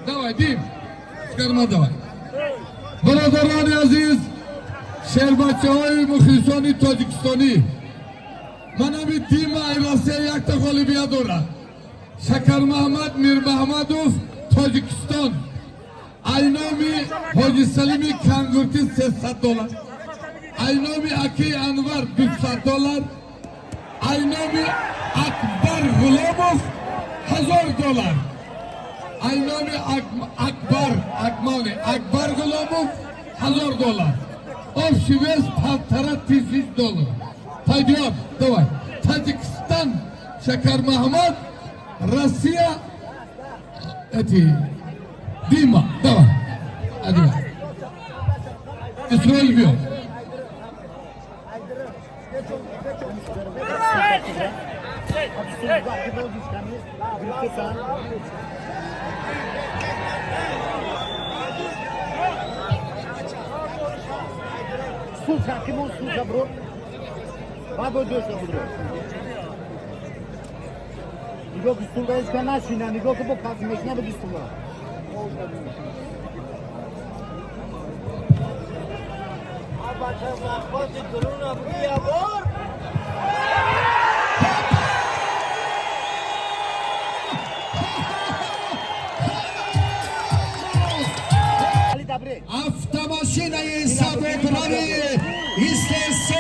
Давай, Дим. Шакармад, давай. Бародарони азиз, шербачаҳои мухлисони тоҷикистонӣ, манами Дима ай Россия якта ғолибият дорад. Шакармаҳмад Мирмаҳмадов, Тоҷикистон, ай номи Ҳоҷи Салими Кангуртӣ 300 доллар, ай номи акаи Анвар 200 доллар, ай номи Акбар Ғуломов 1000 доллар, ай номи Акбар Акмални, Акбар Ғуломов 1000 доллар. Общий вес 1500 долларов. Пойдем, давай. Таджикистан, Шакар Махмад, Россия, эти, Дима, давай. Один. Исроил бьет. Сул сул бро. Бабо дошта будро. Нигоҳ ки стул ҳеҷ нашина, нигоҳ ки бо кафи мешина буди стула. Бача захвати дуруна буги ябор. Али добре. Автомашинаи сабукрони истеҳсоли